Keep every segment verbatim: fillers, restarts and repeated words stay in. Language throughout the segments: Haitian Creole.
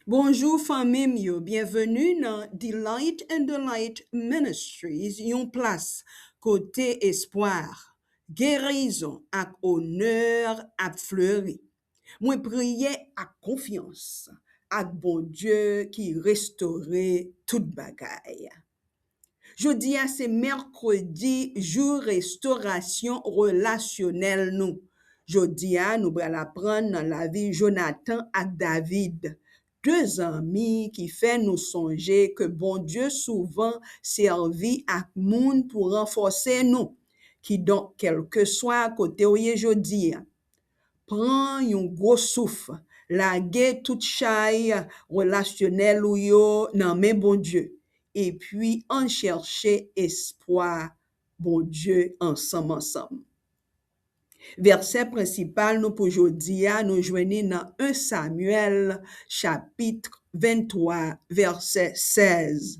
Bonjou fanmi m yo, byenveni nan Delight and Delight Ministries, yon plas kote espwa, gerizon ak onè ap fleri. Mwen priye ak konfyans ak Bondye ki restore tout bagay. Jodi a se mèkredi, jou restorasyon relasyonèl nou. Jodi a nou pral aprann nan lavi Jonatan ak David, de zanmi ki fè nou sonje ke Bondye souvan sèvi ak moun pou ranfòse nou. Kidonk, kèlkeswa kote w ye jodi a, pran yon gwo souf, lage tout chay relasyonèl ou yo nan men Bondye, epi ann chèche espwa Bondye ansanm ansanm. Vèsè prensipal nou pou jodi a, nou jwenn li nan en Samyèl chapit venntwa, vèsè sèz.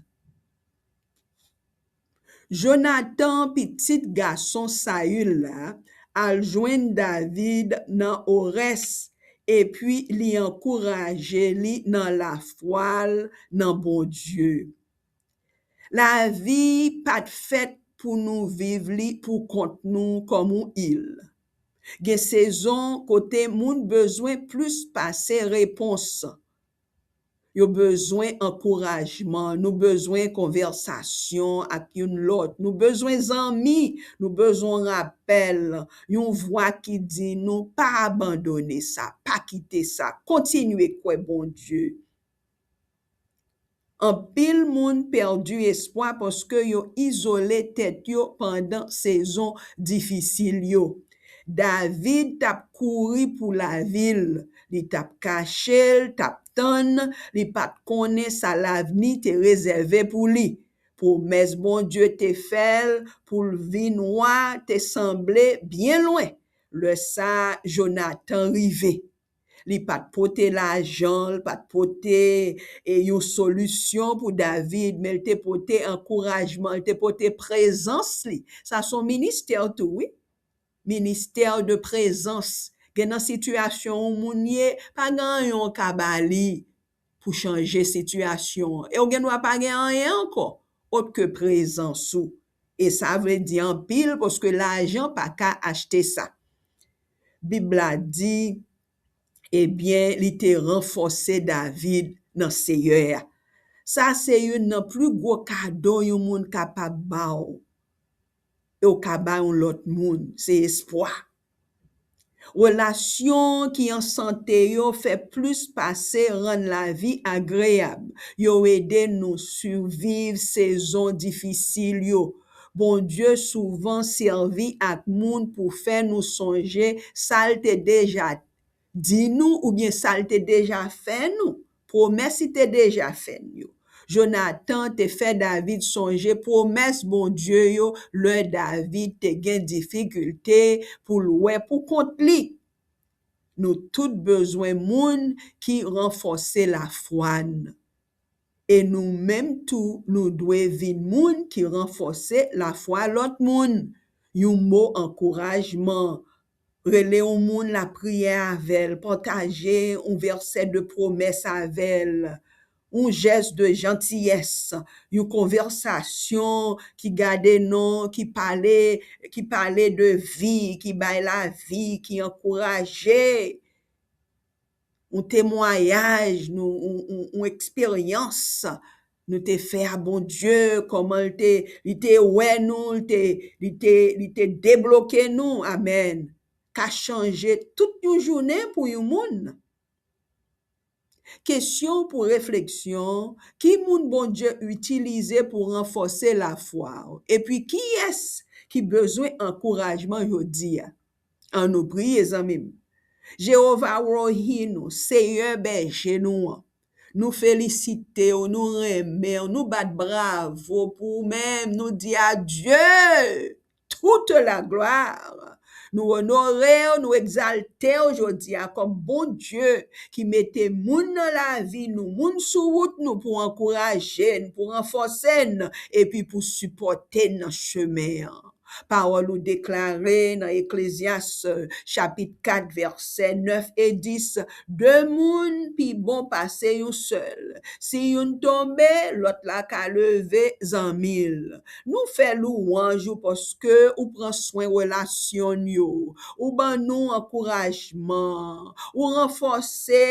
Jonatan, pitit gason Sayil la, al jwenn David nan Orès, epi li ankouraje li nan lafwa l nan Bondye. Lavi pa t fèt pou nou viv li poukont nou kòm yon il. Gen sezon kote moun bezwen plis pase repons. Yo bezwen ankourajman, nou bezwen konvèsasyon ak youn lòt, nou bezwen zanmi, nou bezwen rapèl, yon vwa ki di nou, pa abandone sa, pa kite sa, kontinye kwè Bondye. Anpil moun pèdi espwa paske yo izole tèt yo pandan sezon difisil yo. David t ap kouri pou lavi l, li t ap kache l, t ap tann, li pa t konnen sa lavni te rezève pou li. Pwomès Bondye te fè l pou l vin wa te sanble byen lwen. Lè sa a, Jonatan rive. Li pa t pote lajan, li pa t pote, e, yon solisyon pou David, men li te pote ankourajman, li te pote prezans li. Sa se yon ministè tou, wi. Ministè de prezans. Gen nan sitiyasyon yon moun ye, pa gen anyen w ka ba li pou chanje sitiyasyon an. E w gen dwa pa gen anyen ankò, ot ke prezans ou. E sa vle di anpil, paske lajan pa ka achte sa. Bib la di, ebyen, li te ranfòse David nan Seyè a. Sa se youn nan pli gwo kado yon moun kapab ba w. E w ka ba yon lòt moun, se espwa. Relasyon ki an sante yo fè plis pase rann lavi agreyab. Yo ede nou siviv sezon difisil yo. Bondye souvan sèvi ak moun pou fè nou sonje sa l te deja di nou oubyen sa l te deja fè nou, pwomès li te deja fè n yo. Jonatan te fè David sonje pwomès Bondye yo lè David te gen difikilte pou l wè pou kont li. Nou tout bezwen moun ki ranfòse lafwa n. E nou menm tou, nou dwe vin moun ki ranfòse lafwa lòt moun. Yon mo ankourajman, rele yon moun lapriyè avè l, pataje yon vèsè de pwomès avè l, yon jès de jantiyès, yon konvèsasyon ki gade non, ki pale, ki pale de vi, ki bay lavi, ki ankouraje. Yon temwayaj, nou, yon, yon, yon eksperyans nou te fè a Bondye, kòman l te, li te wè nou, li te, li te, li te debloke nou. Amèn. Ka chanje tout yon jounen pou yon moun. Kesyon pou refleksyon, ki moun Bondye itilize pou ranfòse lafwa w? Epi kiyès ki bezwen ankourajman jodi a? Ann nou priye, zanmi m. Jewova Rohi nou, Seyè Bèje nou an, nou felisite w, nou renmen w, nou bat bravo pou ou menm, nou di adieu, toute la gloire. Nou onore w, nou egzalte w jodi a kòm Bondye ki mete moun nan lavi nou, moun sou wout nou pou ankouraje n, pou ranfòse n, epi pou sipòte n nan chemen an. Pawòl ou deklare nan Eklezyas, chapit kat, vèsè nèf e dis, de moun pi bon pase yon sèl. Si youn tonbe, lòt la ka leve zanmi l. Nou fè louwanj ou paske ou pran swen relasyon n yo. Ou ban nou ankourajman. Ou ranfòse,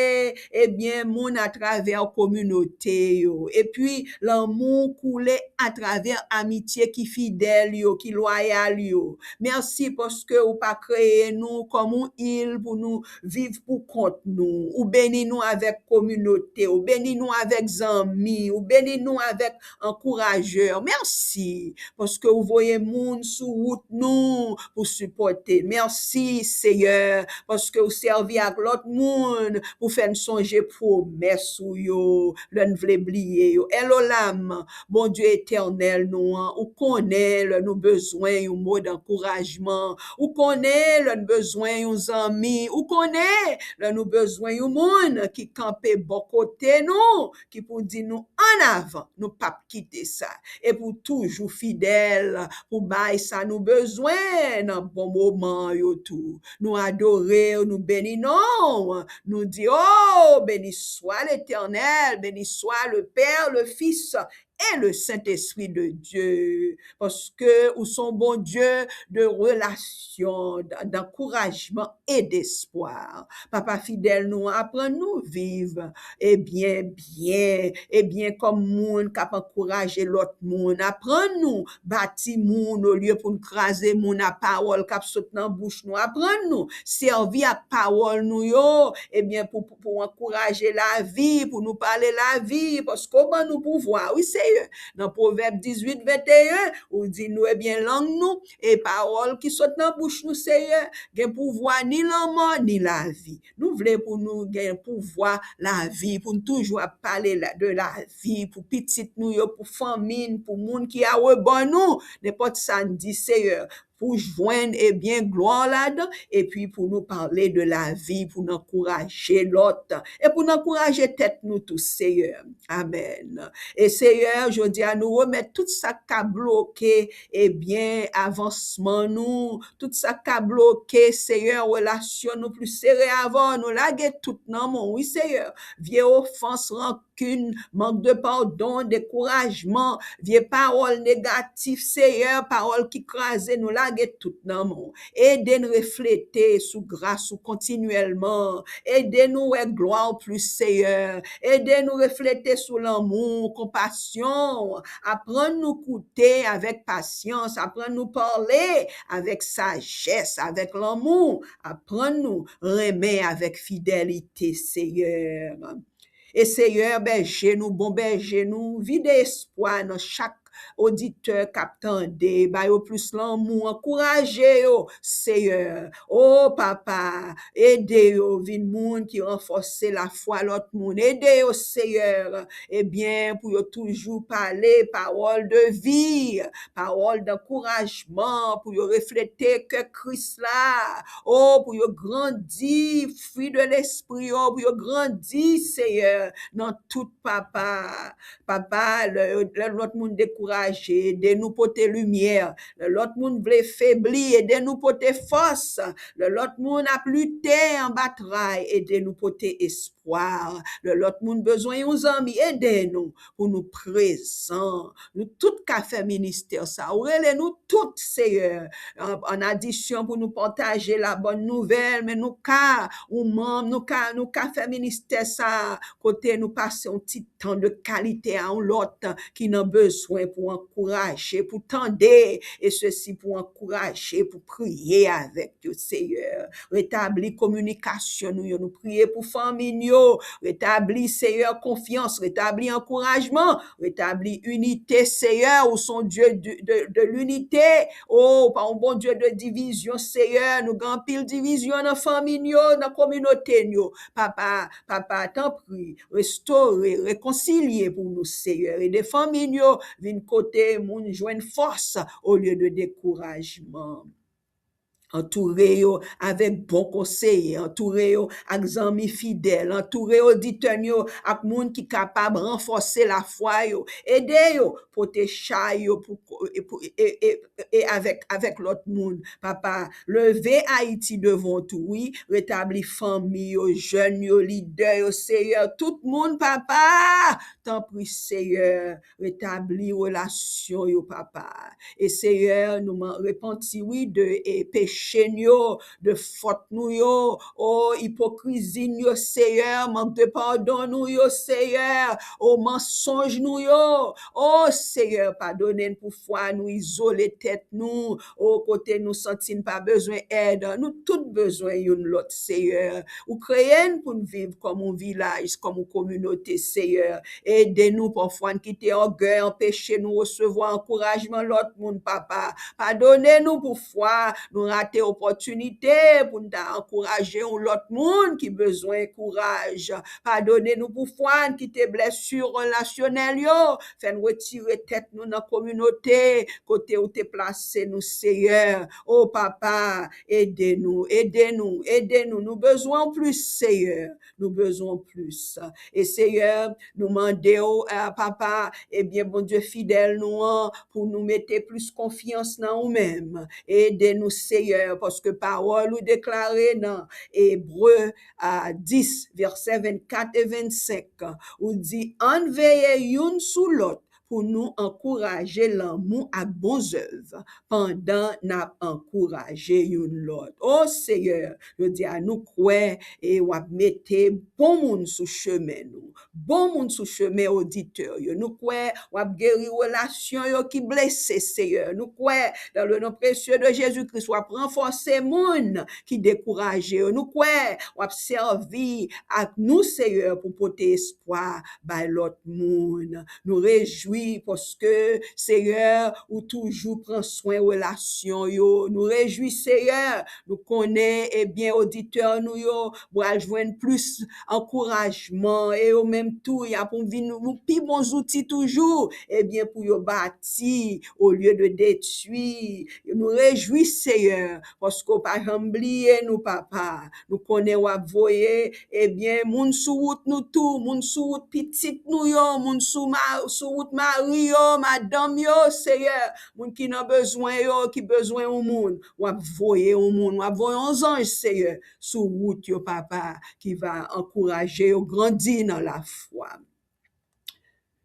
ebyen, moun atravè kominote yo. Epi, lanmou koule atravè amitye ki fidèl yo, ki lwayal yo. Mèsi paske ou pa kreye nou kòm yon il pou nou viv pou kont nou. Ou beni nou avèk kominote, ou beni nou avèk zanmi, ou beni nou avèk ankourajè. Mèsi paske ou voye moun sou wout nou pou sipòte. Mèsi, Seyè, paske ou sèvi ak lòt moun pou fè n sonje pwomès ou yo lè n vle bliye yo. El Olam, Bondye etènèl nou an, ou konnen lè nou bezwen yon mo dankourajman, ou konnen lè n bezwen yon zanmi, ou konnen lè nou bezwen yon moun ki kanpe bò kote nou, ki pou di nou ann avan, nou p ap kite sa. E pou toujou fidèl, pou bay sa nou bezwen nan bon moman yo tou. Nou adore w, nou beni non w. Nou di, oh, béni soit l'Éternel, béni soit le Père, le Fils et le Saint-Esprit de Dieu. Paske ou se yon Bondye de relasyon, d-, d'ankourajman e d'espwa. Papa fidèl nou, aprann nou viv, ebyen, byen, ebyen, kòm moun k ap ankouraje lòt moun. Aprann nou bati moun olye pou n kraze moun a pawòl k ap sot nan bouch nou. Aprann nou sèvi ak pawòl nou yo, ebyen, pou, pou, pou ankouraje lavi, pou nou pale lavi, paske w ban nou pouvwa, wi, Seyè. Nan Pwovèb dizuit venteyen, ou di nou, ebyen, lang nou e pawòl ki sot nan bouch nou, Seyè, gen pouvwa ni lanmò, ni lavi. Nou vle pou nou gen pouvwa lavi, pou n toujou ap pale la, de lavi, pou pitit nou yo, pou fanmi n, pou moun ki arebò nou, nenpòt sa n di, Seyè, pou jwenn, ebyen, glwa ladan, epi pou nou pale de lavi, pou n ankouraje lòt, e pou n ankouraje tèt nou tou, Seyè. Amèn. E Seyè, jodi a, nou remèt tout sa k ka bloke, ebyen, avansman nou, tout sa k ka bloke, Seyè, relasyon nou plis sere avè w, nou lage tout nan men w, wi, Seyè. Vye ofans, rankin, mank de padon, dekourajman, vye pawòl negatif, Seyè, pawòl ki kraze, nou lage tout nan men w. Ede n reflete sou gras ou kontinyèlman. Ede nou wè glwa w plis, Seyè. Ede nou reflete sou lanmou w, konpasyon w. Aprann nou koute avèk pasyans. Aprann nou pale avèk sajès, avèk lanmou. Aprann nou renmen avèk fidelite, Seyè. E Seyè, bèje nou, bon bèje nou, vide espwa nan chak oditè k ap tande, ba yo plis lanmou, ankouraje yo, Seyè. O Papa, ede yo vin moun ki ranfòse lafwa lòt moun. Ede yo, Seyè, ebyen, pou yo toujou pale pawòl de vi, pawòl dankourajman, pou yo reflete kè Kris la. O, pou yo grandi, fwi de lespri yo, pou yo grandi, Seyè, nan tout, Papa. Papa, lè, lè lòt moun dekouraje, ede nou pote limyè. Lè lòt moun vle febli, ede nou pote fòs. Lè lòt moun ap lite anba tray, ede nou pote espwa. Lè lòt moun bezwen yon zanmi, ede nou pou nou prezan. Nou tout ka fè ministè sa. Ou rele nou tout, Seyè, an, an adisyon pou nou pataje la bòn nouvèl, men nou ka, ou manm, nou ka, nou ka fè ministè sa, kote nou pase yon ti tan de kalite a yon lòt ki nan bezwen pou ankouraje, pou tande, e sesi pou ankouraje, pou priye avèk yo, Seyè. Retabli kominikasyon nou yo, nou priye pou fanmi n yo. Retabli, Seyè, konfyans, retabli ankourajman, retabli inite, Seyè, ou se yon Dye de, de, de linite. O, ou pa yon Bondye de divizyon, Seyè. Nou gen anpil divizyon nan fanmi n yo, nan kominote n yo. Papa, Papa, tanpri, restore, rekonsilye pou nou, Seyè. Ede fanmi n yo vin kote moun jwenn fòs olye de dekourajman. Antoure yo avèk bon konseye, antoure yo ak zanmi fidèl, antoure oditè n yo ak moun ki kapab ranfòse lafwa yo. Ede yo pote chay yo pou, e, pou, e, e, e avèk, avèk lòt moun. Papa, leve Ayiti devan w tou, wi. Retabli fanmi yo, jèn yo, lidè yo, Seyè, tout moun, papa. Tanpri, Seyè, retabli relasyon yo, papa. E Seyè, nou man-, repanti, wi, de, e, peche n yo, de fòt nou yo, o, ipokrizi n yo, Seyè, mank de padon nou yo, Seyè, o, mansonj nou yo. O, Seyè, padone n pou fwa nou izole tèt nou, o, kote nou santi n pa bezwen èd. Nou tout bezwen youn lòt, Seyè. Ou kreye n pou n viv kòm yon vilaj, kòm yon kominote, Seyè. Ede nou, pafwa n kite ògèy anpeche nou resevwa ankourajman lòt moun, papa. Padone nou pou fwa nou rate opòtinite pou n ta ankouraje yon lòt moun ki bezwen kouraj. Padone nou pou fwa n kite blesi relasyonèl yo fè n retire tèt nou nan kominote kote ou te plase nou, Seyè. O papa, ede nou, ede nou, ede nou. Nou bezwen w plis, Seyè. Nou bezwen w plis. E Seyè, nou mande w, eh, papa, ebyen, Bondye fidèl nou an, pou nou mete plis konfyans nan ou menm. Ede nou, Seyè, paske pawòl ou deklare nan Ebre, a, dis, vèsè vennkat e vennsenk, ou di, ann veye youn sou lòt pou nou ankouraje lanmou ak bon zèv pandan n ap ankouraje youn lòt. O Seyè, jodi a nou kwè e w ap mete bon moun sou chemen nou, bon moun sou chemen oditè yo. Nou kwè w ap geri relasyon yo ki blese, Seyè. Nou kwè, dans le nom précieux de Jésus-Christ, w ap ranfòse moun ki dekouraje yo. Nou kwè w ap sèvi ak nou, Seyè, pou pote espwa bay lòt moun. Nou rejwi paske, Seyè, ou toujou pran swen relasyon yo. Nou rejwi, Seyè, nou konnen, ebyen, oditè nou yo pral jwenn plis ankourajman e yo menm tou, y ap vin yon pi bon zouti toujou, ebyen, pou yo bati olye de detwi. Nou rejwi, Seyè, paske w pa janm bliye nou, papa. Nou konnen w ap voye, ebyen, moun sou wout nou tou, moun sou wout pitit nou yo, moun sou ma-, sou wout mari yo, madanm yo, Seyè, moun ki nan bezwen yo, ki bezwen yon moun, w ap voye yon moun, w ap voye yon zanj, Seyè, sou wout yo, papa, ki va ankouraje yo grandi nan lafwa.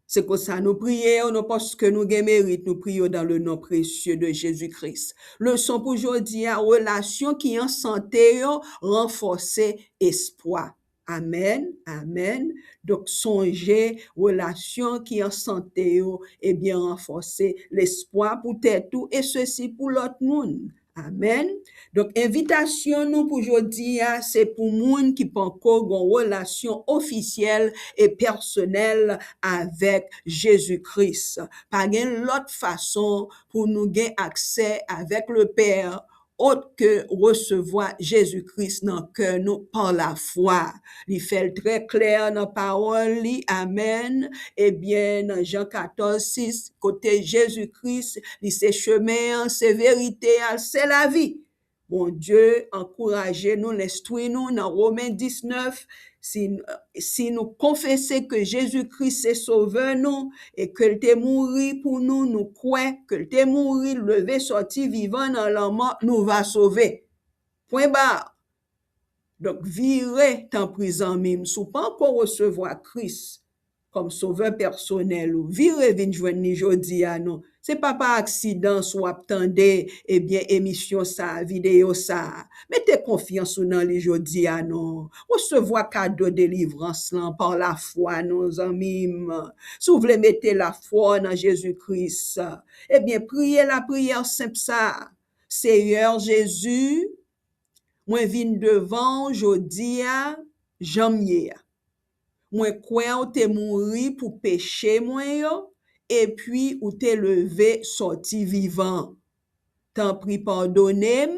Se konsa nou priye w, non paske nou gen merit, nou priye w dans le nom précieux de Jésus-Christ. Leson pou jodi a, relasyon ki an sante yo ranfòse espwa. Amèn, amèn. Donk, sonje, relasyon ki an sante yo, ebyen, ranfòse lespwa pou tèt ou, e sesi pou lòt moun. Amèn. Donk, envitasyon nou pou jodi a, se pou moun ki panko gon relasyon ofisyèl e pèsonèl avèk Jezi Kris. Pa gen lòt fason pou nou gen aksè avèk le Pè ot ke resevwa Jezi Kris nan kè nou pa lafwa. Li fè l trè klè nan pawòl li. Amèn. Ebyen, nan Jan katòz sis, kote Jezi Kris, li se chemen an, se verite a, se lavi. Bondye ankouraje nou, l enstwi nou nan Women diznèf, si, si nou konfese ke Jezi Kris se Sovè nou e ke l te mouri pou nou, nou kwè ke l te mouri, l leve sòti vivan nan lanmò, nou va sove. Pwen ba. Donk, vire, tanpri, zanmi m, si w panko resevwa Kris kòm Sovè pèsonèl ou, vire vin jwenn li jodi a, non. Se pa pa aksidan si w ap tande, ebyen, emisyon sa a, videyo sa a. Mete konfyans ou nan li jodi a, non. Resevwa kado delivrans lan pa lafwa, non, zanmi m. Si w vle mete lafwa w nan Jezi Kris, ebyen, priye lapriyè senp sa a. Seyè Jezi, mwen vin devan w jodi a, jan m ye a. Mwen kwè w te mouri pou peche mwen yo, epi ou te leve sòti vivan. Tanpri, padone m,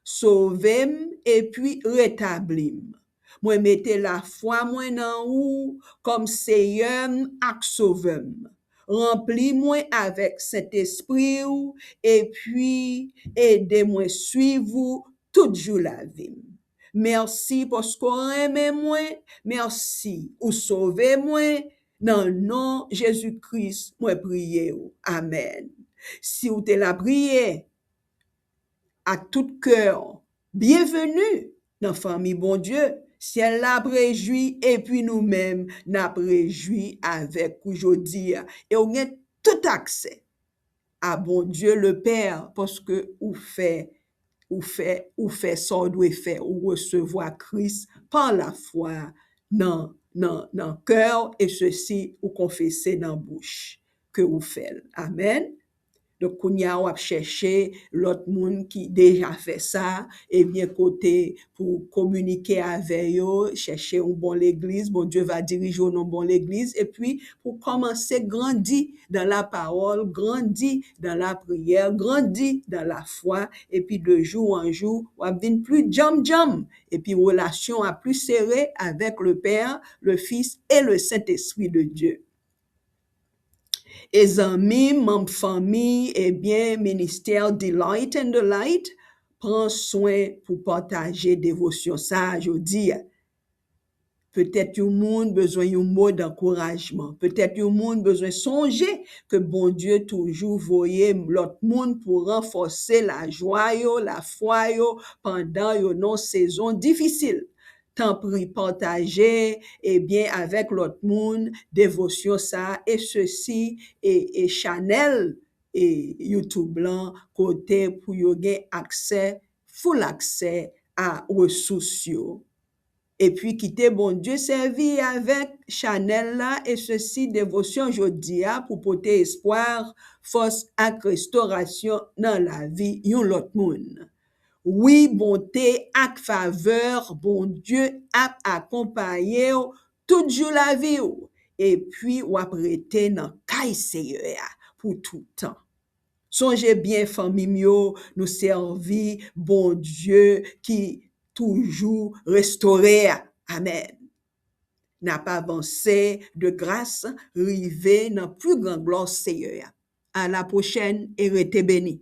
sove m, epi retabli m. Mwen mete lafwa mwen nan ou kòm Seyè m ak Sovè m. Ranpli mwen avèk Sentespri w, epi ede mwen swiv ou tout jou lavi m. Mèsi paske w renmen mwen. Mèsi ou sove mwen. Nan non Jezi Kris, mwen priye w. Amèn. Si w te la priye ak tout kè w, byenveni nan fanmi Bondye. Syèl la ap rejwi, epi nou menm, n ap rejwi avèk ou jodi a. E w gen tout aksè a Bondye le Père, paske ou fè, ou fè, ou fè sa w dwe fè, ou resevwa Kris pa lafwa nan, nan, nan kè w, e sesi ou konfese nan bouch ke ou fè l. Amèn. Donk, kounye a w ap chèche lòt moun ki deja fè sa, ebyen, kote pou kominike avè yo, chèche yon bon legliz, Bondye va dirije w nan bon legliz, epi pou kòmanse grandi dans la parole, grandi dans la prière, grandi dans la foi, epi de jour en jour, w ap vin pli djanm djanm, epi relasyon w ap pli sere avèk le Père, le Fils et le Saint-Esprit de Dieu. E zanmi, manm fanmi, ebyen, ministè Delight and the Light pran swen pou pataje devosyon sa a jodi a. Petèt yon moun bezwen yon mo dankourajman. Petèt yon moun bezwen sonje ke Bondye toujou voye lòt moun pou ranfòse lajwa yo, lafwa yo pandan yo nan sezon difisil. Tanpri, pataje, ebyen, avèk lòt moun devosyon sa a, e sesi, e, e chanèl, e YouTube lan, kote pou yo gen aksè, full aksè a resous yo. Epi kite Bondye sèvi avèk chanèl la, e sesi devosyon jodi a pou pote espwa, fòs ak restorasyon nan lavi yon lòt moun. Wi, bonte ak favè Bondye ap akonpaye w tout jou lavi w, epi w ap rete nan kay Seyè a pou toutan. Sonje byen, fanmi m yo, nou sèvi Bondye ki toujou restore a. Amèn. N ap avanse de gras, rive nan pli gran glwa Seyè a. A la pwochèn e rete beni.